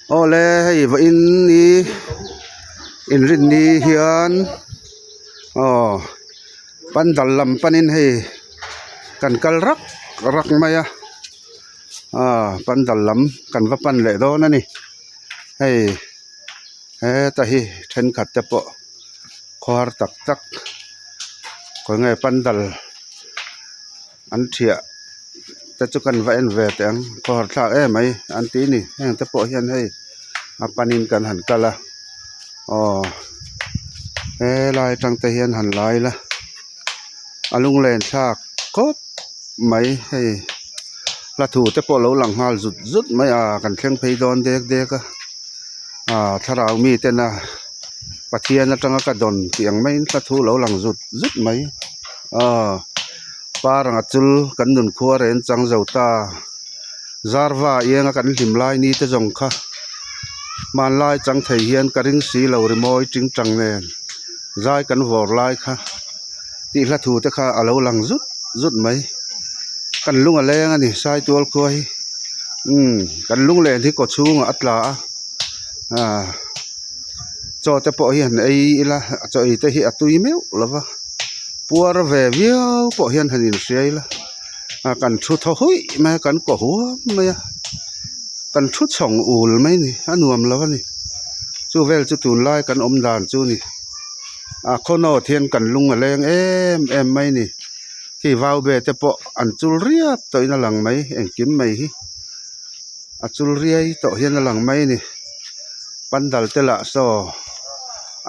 Awle hei vawiin ni inrinni hian aw pandal lam panin hei kan kal rak rak mai a aw pandal lam kan va pan leh dawn a ni hei heta hi thenkhat te pawh khawhar tak tak khawi nge pandal an thiah te chu kan va en ve teh ang khawhar thlak em mai an ti a ni heng te pawh hian hei a panin kan han kal a aw helai atang te hian han lai la a lunglen thlak khawp mai hei hla thu te pawh a lo lang nghal zut zut mai a kan thleng phei dawn dek dek a ah thlarau mi tena Pathian atanga ka dawn tih ang maiin hla thu a lo lang zut zut mai aw par anga chul kan nun khua reng chang zo ta zarva ianga kan hlim lai ni te zawng kha hmanlai chang thei hian ka ring si lo rimawi ting tang nen zai kan vawr lai kha tih hla thu te kha a lo lang zut zut mai kan lung a leng a ni saitual khua hi umm kan lunglen hi kaw chhungah a tla a ah. Chaw te pawh hi han ei ila a chaw ei te hi a tui meuh lo va puar ve viau pawh hian han inhria ila a kan thu thaw huih mai a kan kaw huam mai a kan thu chhawng ul mai a ni a nuam lo a ni chu vel chu tunlai kan awm dan chu a ni a khawnawt hian kan lung a leng em em mai a ni khi vau be te pawh an chul riap tawhin a lang mai engkim mai hi a chul riai tawh hian a lang mai a ni pandal te lah saw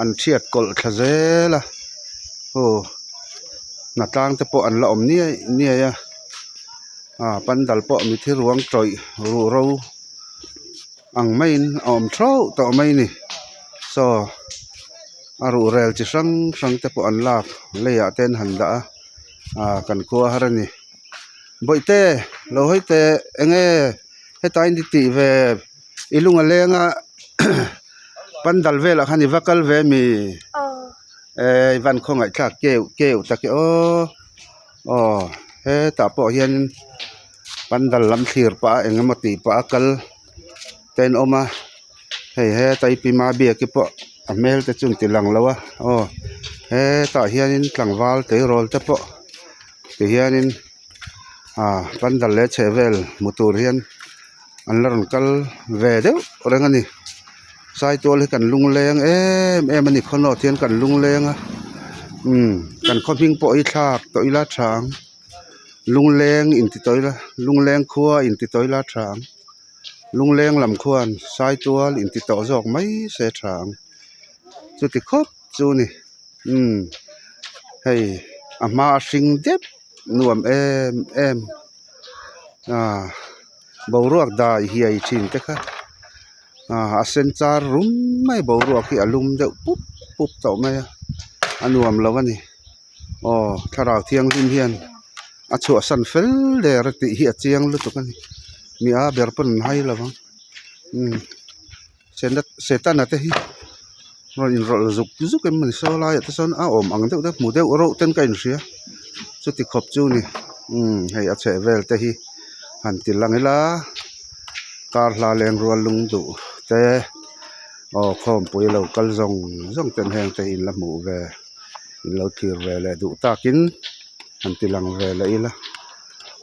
an thiat kawlh thla zel a aw hnatlang te pawh an la awm niai niai a ah pandal pawh mithi ruang tawih ruh ro ang maiin a awm theuh tawh mai a ni saw a ruh rel chi hrang hrang te pawh an lak leiah te an han dah a ah kan khua har a ni bawihte lo hawi teh eng nge heta in tih ve i lung a leng a pandal velah khan i va kal ve mi eh i van khawngaih thlak keuh keuh tak e aw aw hetah pawh hianin pandal lam thlir pah a eng emaw tih pah a kal te an awm a hei heta i pi mabiaki pawh a hmel te chu an ti lang lo a aw hetah hianin tlangval tleirawl te pawh ti hianin ah pandal leh chheh vel hmu tur hian an la rawn kal ve deuh reng a ni saitual hi kan lungleng em em a ni khawnawt hian kan lungleng a umm kan khaw hming pawh hi thlak tawh ila tha ang lungleng inti tawh ila lungleng khua inti tawh ila tha ang lungleng lam khuan saitual inti tawh zawk mai se tha ang chuti khawp chu a ni. Umm hei a hma a hring dep nuam em em ah boruak dai hiai thin te kha ah a sen char rum mai boruak hi a lum deuh pup pup tawh mai a a nuam lo a ni aw thlarau thianghlim hian a chhuahsan fel der a tih hi a chiang lutuk a ni mi a ber pawn an hai lo vang umm setana te hi. Rawn inrawlh zuk zuk em a ni saw laiah te chuan a awm ang deuh deuh hmu deuh reuh ten ka inhria chuti khawp chu ni umm hei a chheh vel te hi han ti lang ila kar hla leng rual lung duh te aw khawmpui lo kal zawng zawng ten heng te hi in la hmuh ve in lo thlir ve leh duh takin han ti lang ve leh ila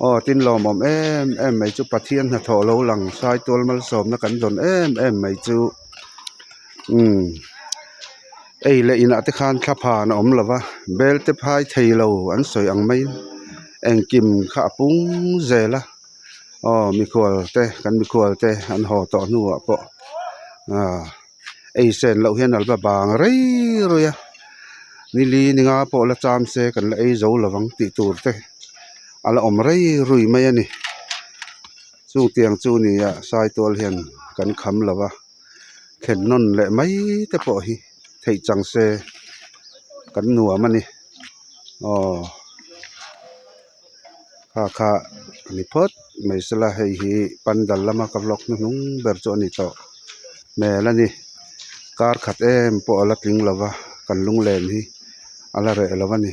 aw tin lawmawm em em mai chu Pathian hnathawh lo lang Saitual malsawmna kan dawn em em mai chu. Umm ei leh inah te khan thla phan a awm lo va bel te phai thei lo an sawi ang mai engkim kha a pung zel a aw mikhual te kan mikhual te an haw tawh hnuah pawh ah ei sen loh hian a la bang rei rui a nili ni nga pawh la cham se kan la ei zo lo vang tih tur te a la awm rei rui mai a ni chutiang chu ni ah saitual hian kan kham lo va. Thlen nawn leh mai te pawh hi theih chang se kan nuam a ni aw kha kha a ni phawt mai sela hei hi pandal lama ka vlog hnuhnung ber chu a ni tawh hmel a ni kar khat em pawh a la tling lo va kan lunglen hi a la reh lo a ni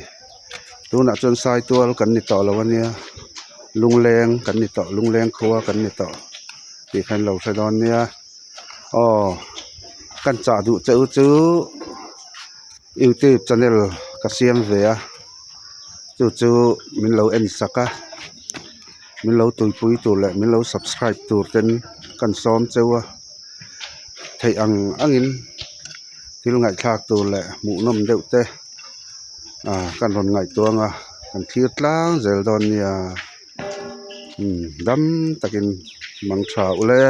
tunah chuan saitual kan ni tawh lo a nia lungleng kan ni tawh lungleng khua kan ni tawh tih kha in lo hre dawn nia. Aw kan chah duh che u chu youtube channel ka siam ve a chu chu min lo en sak a min lo tuipui tur leh min lo subscribe tur ten kan sawm cheu a theih ang angin thil ngaihthlak tur leh hmuhnawm deuh te ah kan rawn ngaihtuah ang a kan thlir tlang zel dawn nia umm dam takin mang tha ule.